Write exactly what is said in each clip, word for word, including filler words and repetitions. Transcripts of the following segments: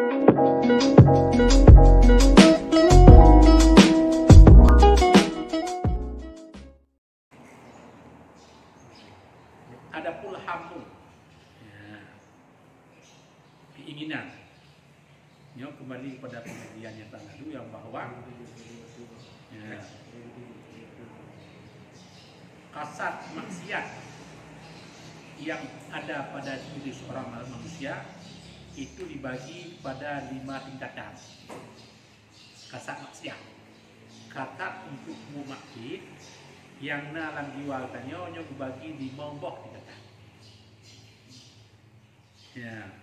Adapun hamu, ya, keinginan. Nyoe kembali kepada pengajian yang tak lalu, yang bahwa, ya, kasat maksiat yang ada pada diri seorang manusia itu dibagi pada lima tingkatan. Kasat maksiat. Kasat untuk buet maksiat nyang na lam jiwa tanyoe nyoe geubagi limong boh tingkatan. Ya.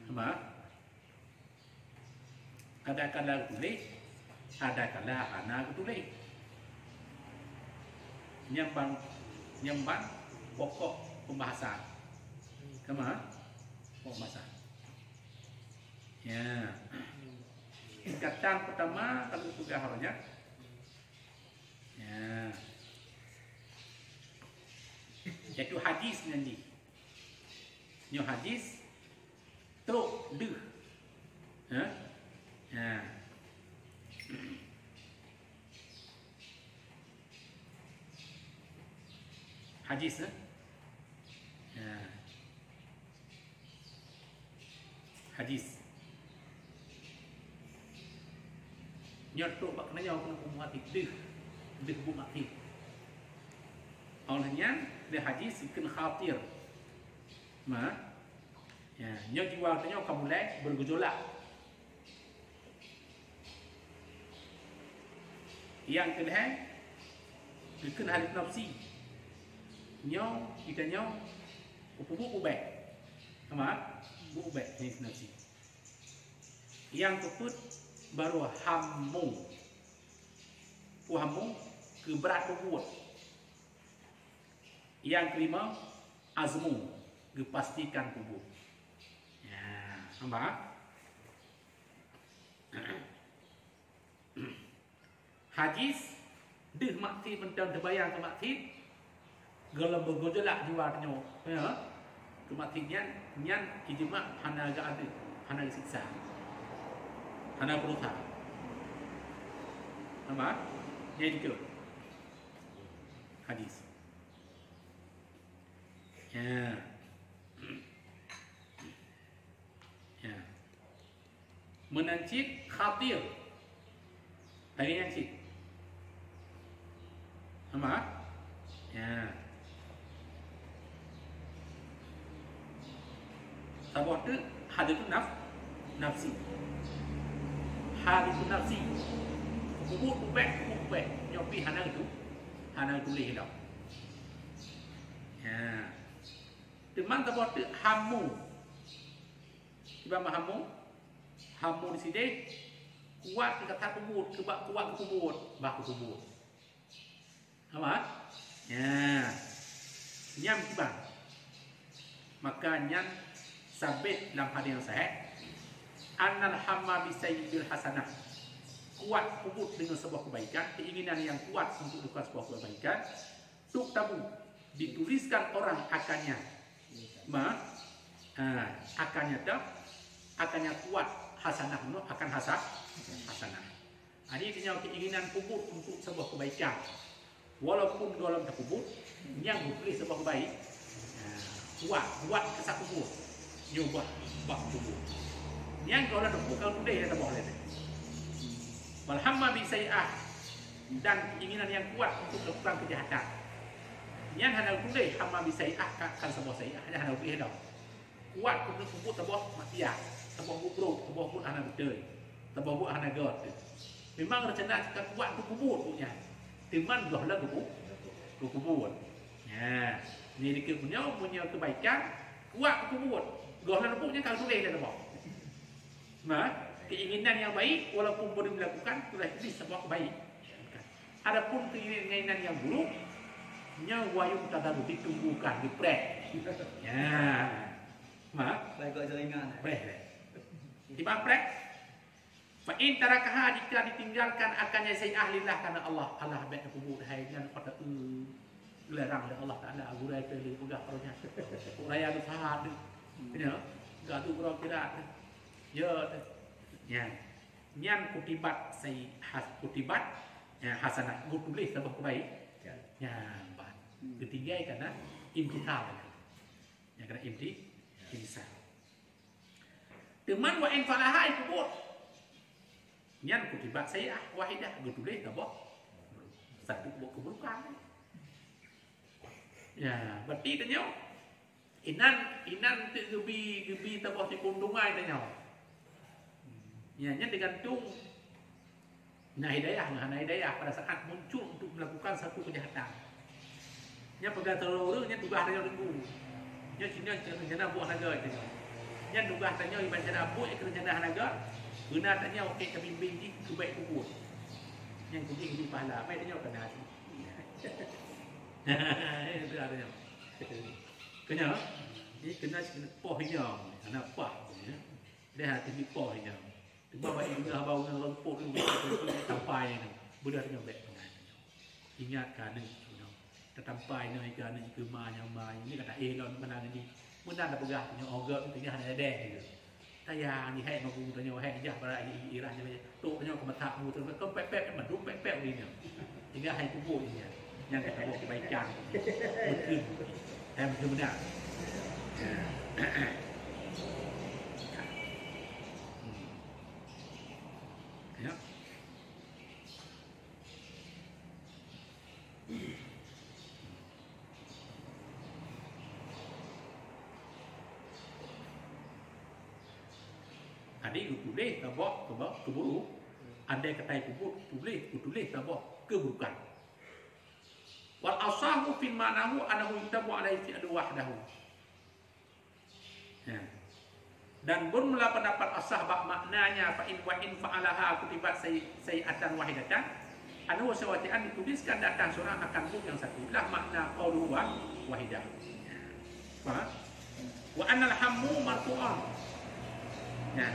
Sama. Kadang-kadang geutuléh, kadang-kadang hana geutuléh. Nyan ban, nyan ban pokok pembahasan. Sama? Pokok pembahasan. Ya. Tingkatan pertama, kalau peugah awaknyan. Ya. Yaitu hadis nyan jih. Nyoe hadis trok deuh. Ha? Ha. Hadis, eh? Ha. Hadis. Nyoe trok bak keunoe nyoe keuneuk buet maksiat deuh. Deuh buet maksiat. Óh lheueh nyan, lé hadis kheun khatir. Ma, ya, nyoe jiwa tanyoe ka mulai bergejolak. Nyang keulhèe, geukheun hadis nafsi. Nyoe, geutanyoe, peubuet ubé. Sama? Peubuet ubé hadis nafsi. Nyang keupeuet baru hamu. Peue hamu? Keubrat peubuet. Nyang keulima, azmu, geupastikan peubuet. Ya, nampak? Hadis, deuh maksiat mantong teubayang keu maksiat, gohlom beugojolak jiwa tanyoe. Ya. Keu maksiat nyan, nyan ijma hana geuadeueb, hana geusiksa. Hana beurusah. Nampak? Nyan dikeue. Hadis. Ya. Ya. Meunan cit khatir. Lagèe nyan cit. Sama? Ya. Saboh teuk hadis naf-, nafsi. Hadis nafsi. Peubuet ubé, peubuet ubé. Nyoe pih hana geutu-, hana geutuléh lom. Ya. Teuma saboh teuk hamu. Kiban meuhamu, hamu di sideh, kuat keu gata peubuet, keu bak kuat keu peubuet, bah keu peubuet. Nampak? Ya. Nyan kiban. Maka nyan sabit lam hadis nyang sahih, "Annal hamma bi sayyi'il hasanah." Kuat peubuet deungon saboh keubaikan, keinginan nyang kuat untuk lakukan saboh keubaikan, "tuktabu", dituliskan orang akannya. Ma, ha, akannya dah, akannya kuat hasanah, no, akan hasa-, hasanah. Jadi, tanyoe keinginan peubuet untuk saboh keubaikan. Walaupun gohlom tapeubuet, nyang geutuléh saboh keubai-, ha, kuat, kuat keu sa peubuet. Nyoe bah, bah peubuet. Nyang gohlom tapeubuet ka geutuléh lam saboh lé. "Wal hamma bi sayyi'ah", dan keinginan yang kuat untuk melakukan kejahatan. Nyan hana geutuléh hamma bi sayyi'ah, ka, ka saboh sayyi'ah, nyan hana geutuléh dah. Kuat untuk peubuet saboh maksiat, saboh buet brok, saboh buet hana beutôi, saboh buet hana göt. Memang reuncana ka kuat untuk peubuet buet nyan. Teuma gohlom geupu-, geupeubuet. Nyan, nyan dikeue meunyoe, meunyoe keubaikan, kuat untuk peubuet. Gohlom peubuet nyan ka geutuléh lam saboh. Nah, keinginan yang baik walaupun belum dilakukan, sudah jadi sebab baik. Adapun keinginan yang buruk, nyan wa yuntadharu, ditunggukan, dipreh. Ya. Ma? Baik, kok jaringan. Preh, preh. Di preh? "Fa in tarakaha", jika ditinggalkan akannya sayyi'ah lillah, karena Allah, Allah bèk peubuet hai nyan pada, eh, geularang lé Allah Taala, gurèe teuh lé peugah roh nyan. Raya geusahat deh. Ya, gadu gurau kirat deh. Ya, nyan. Nyan kutibat sayyi-, has-, kutibat, ya, hasanah. Geutuléh saboh keubaik. Ya. Nyan, ban. Hmm. Geutinggai kana imtithal. Nyan kana imti-, imtithal. Teuma wa in fa'alaha, ipeubuet. Nyan kutibat sayyi'ah wahidah, geutuléh saboh, satu buet keuburukan. Ya, berarti tanyoe, inan, inan teuk geubi, geubi saboh sikeuntong ai tanyoe. Ya, nyan teugantung na hidayah ngon hana hidayah pada saat muncul untuk melakukan satu kejahatan. Nyan peugah sidroe ureueng, nyan tugaih tanyoe teungku. Nyan sinoe rencana buet hana gèt tanyoe. Nyan tugaih tanyoe iban cara buet keu rencana hana gèt, beuna tanyoe ék tabimbéng jih keu bèk peubuet. Nyan keu jih geubi pahala, bèk tanyoe kana cit. Itu artinya. Keunyoe, ni keunan sikeuneuk poh inong, hana paih, ya. Deh hati dipoh inong. Teuma bak inong haba ureueng leumput tu, tampai inong. Beudah tanyoe bèk peungai. Ingat keu aneuk, you know. Tatampai inong keu aneuk, keu ma nyang ma, ini kata, "Eh, lôn meunan ni." Meunan tapeugah tanyoe, "Oh, gèt, tanyoe hana deh," gitu. Tayang jihèk ngon guru tanyoe, hèk jah barat i-, i-, irah nyoe. Tok tanyoe keu mata guru tanyoe, keu pèp-pèp, mandum pèp-pèp ureueng nyoe. Ingat hai peubuet nyan. Nyang ka taboh kebaikan. Beutôi. Hai beutôi beuna. Hmm. Ya. Jadi, geutuléh saboh, saboh keuburuk. Andai kata ipeubuet, tuléh, geutuléh saboh keuburukan. Wal asahhu fil ma'nahu annahu yuktabu alaihi fi'lu wahdahu. Ya. Dan beurmula pendapat asah bak maknanya, fa in wa in fa'alaha kutibat sayyi-, sayyi'atan wahidatan, annahu sewatian dituliskan di atas surah akan buet nyang satu. Lah makna qauluhu wa wahidah. Paham? Wa annal hammu marfu'un. Ya. Ya.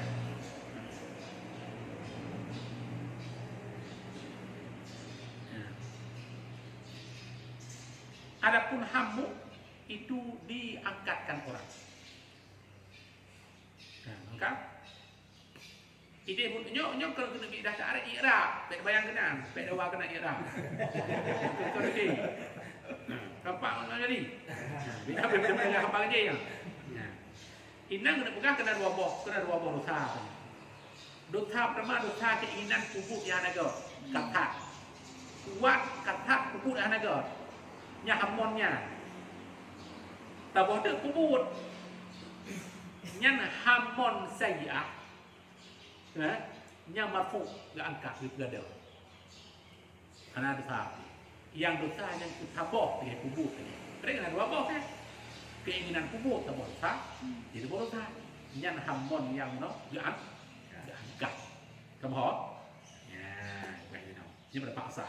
Adapun hammu itu diangkatkan orang. Nah, maka ideh pun nyoe, nyoe kalau keuneuk bidah ta'rif i'rab, bèk bayang keunan, bèk dawa keunan i'rab. Itu kan ideh. Nah, nampak makna jadi. Nah, bidah bèk dawa keunan apa lagi ya? Nah. Inong keuneuk peugah keunan dua boh, keunan dua boh dosa. Dosa pertama, dosa keinginan peubuet nyang hana gèt, ka that. Kuat ka that peubuet nyang hana gèt. Nyan hamon nyan. Saboh teuk peubuet. Nyan hamon sayyi'ah. Eh? Nyan marfu', geuangkat, geupeugah. Hana dosa. Nyang dosa nyang saboh lagèe peubuet tadi. Keureuna dua boh kan? Keinginan peubuet saboh dosa, jadi saboh dosa. Nyan hamon nyang meunoe geuang-, geuangkat. Kamoe? Ya, bukan gitu. Ini pada paksa.